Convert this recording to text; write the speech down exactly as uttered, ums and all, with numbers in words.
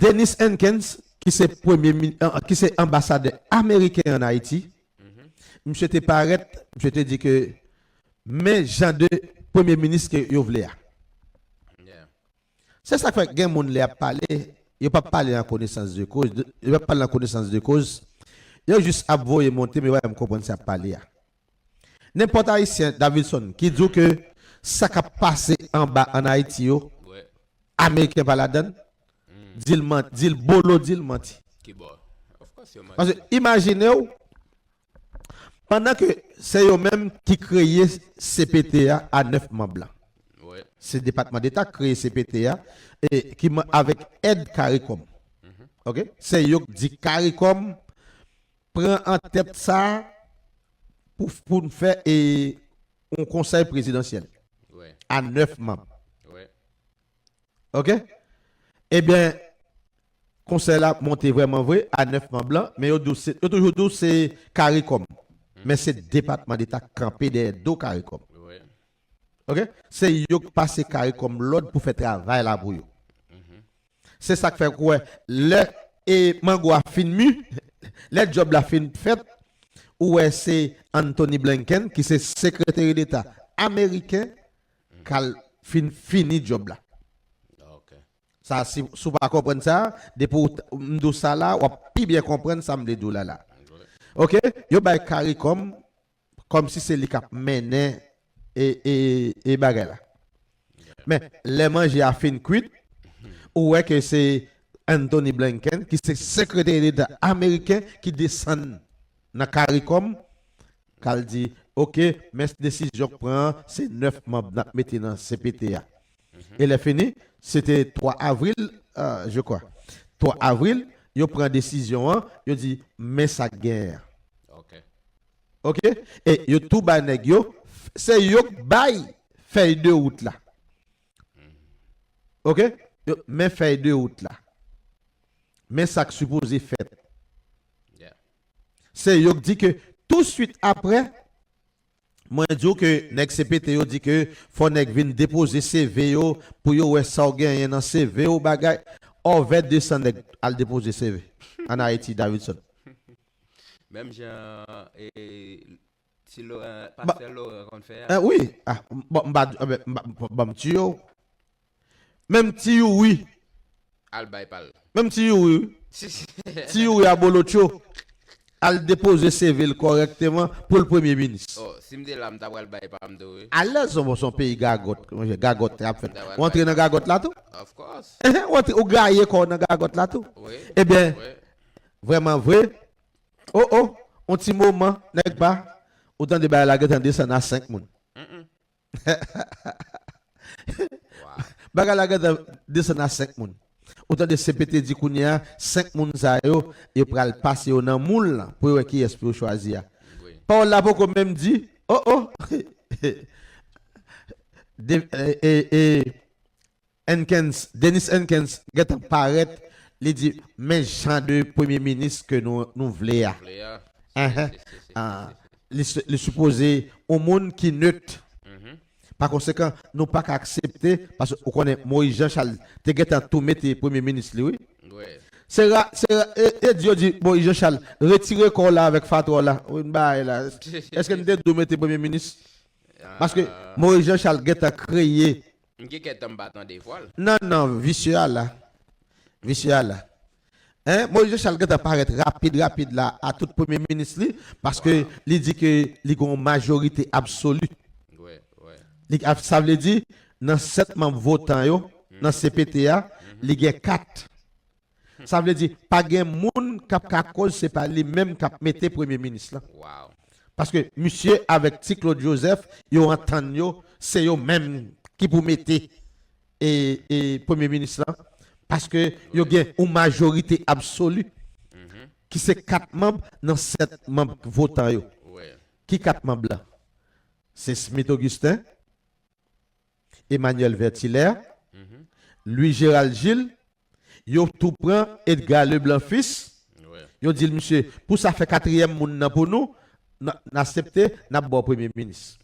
Dennis Hankins, ki se premye mi- an- ki se anbasadè ameriken an Ayiti, misye te parèt, misye te di ke men jan de premye minis ke yo vle a. Se sa k fè gen moun lè y ap pale, yo p ap pale an konesans de koz, yo p ap pale an konesans de koz, yo jis ap voye monte, men w m konprann sa y ap pale a. Nenpòt Ayisyen, Davidson, ki di w ke sa k ap pase anba ann Ayiti yo, Ameriken pa ladann, di l manti, di l bolo, di l manti. Paske imajine w, pandan ke se yo menm ki kreye C P T a a nèf manm lan. Se Depatman Deta ki kreye C P T a e ki avèk èd CARICOM. Ok? Se yo k di CARICOM pran an tèt sa pou, pou n fè e, yon konsèy prezidansyèl a nèf manm. Ok? Ebyen, konsèy la monte vrèman vre a nèf manm lan, men yo, di w se, yo toujou di w se CARICOM. Men se Depatman Deta k kanpe dèyè do CARICOM. Ok? Se yo k pase CARICOM lòd pou fè travay la pou yo. Se sa k fè w wè, lè e mango a fin mi, lè djòb la fin fèt, ou wè se Anthony Blinken, ki se Sekreteri Deta ameriken, k al fin fini djòb la. Sa, si, si w pa konprann sa, depi w t- m di w sa la, w ap pi byen konprann sa m vle di w la la. Ok? Yo bay CARICOM kòmsi se li k ap mennen e, e, e bagay la. Men, lè manje a fin kwit, ou wè ke se Anthony Blinken, ki se Sekretè Deta ameriken, ki desann nan CARICOM, k al di, ok, men desizyon k pran an, se nèf manm n ap mete nan C P T a. E lè fini, se te twa avril, euh, je crois. Twa avril, yo pran desizyon an, yo di, men sa k genyen an. Ok? E yo tou bay nèg yo, se yo k bay fèy de wout la. Ok? Yo, men fèy de wout la. Men sa k sipoze fèt. Se yo k di ke tou swit apre, mwen di w ke nèg C P T yo di ke fò nèg vin depoze C V yo pou yo wè sa w genyen nan C V w bagay. Òvè de san nèg al depoze C V ann Ayiti, Davidson. Menm jan e, ti Loran, pastè Loran konn fè a. Wi. Ah, bon, m pa, m pa, ban m ti yo. Menm ti Youri. Al bay pa l. Menm ti Youri, wi. Ti Youri Abolotcho al depoze C V l kòrèkteman pou l premye minis. Oh, si m te la, m ta pral bay pa m tou, wi. Alèz, se yon peyi gagòt, monchè, gagòt ap fèt. Ou antre nan gagòt la tou? Of course. Ou antre, ou gaye kò w nan gagòt la tou? Wi. Ebyen, vrèman vre, oh, oh, yon ti moman, nèg pa, ou tande bagay la gentan desann a senk moun. Bagay la gentan desann a senk moun. Ou tande C P T di kounye a, senk moun sa yo, yo pral pase yo nan moul lan pou yo wè kiyès pou yo chwazi a. Pawòl la poko menm di, oh, oh. De, e, e, e, Hankins, Dennis Hankins gentan parèt, li di, men jan de premye minis ke nou, nou vle a. Li, li sipoze yon moun ki nèt. Pa konsekan, nou pa ka aksepte, paske ou konnen Moïse Jean Charles te gentan tou mete premye minis li, wi. Se ra, se ra, e, e di yo di Moïse Jean Charles, retire kò w la avèk fatwa w la. Wi, n bagay la. Èske n te dwe mete premye minis? Paske Moïse Jean Charles gentan kreye M gen kèk tan m pa tande vwa l. Non, non, visye a la. Visye a la. Hein? Moïse Jean Charles gentan parèt rapid, rapid la a tout premye minis li, paske li di ke li gen yon majorite absoli. Li, sa vle di, nan sèt manm votan yo, nan C P T a, li gen kat. Sa vle di, pa gen moun k ap ka koz se pa li menm k ap mete premye minis lan. Paske misye avèk Ti Claude Joseph, yo antann yo, se yo menm ki pou mete e, e premye minis lan. Paske yo gen yon majorite absoli, ki se kat manm nan sèt manm votan yo. Ki kat manm lan? Se Smith Augustin, Emmanuel Vertilaire, Louis Gérald Gilles, yo tou pran Edgar Leblanc Fils. Yo di l, misye, pou sa fè katriyèm moun nan pou nou, n, n aksepte, n ap ba w premye minis.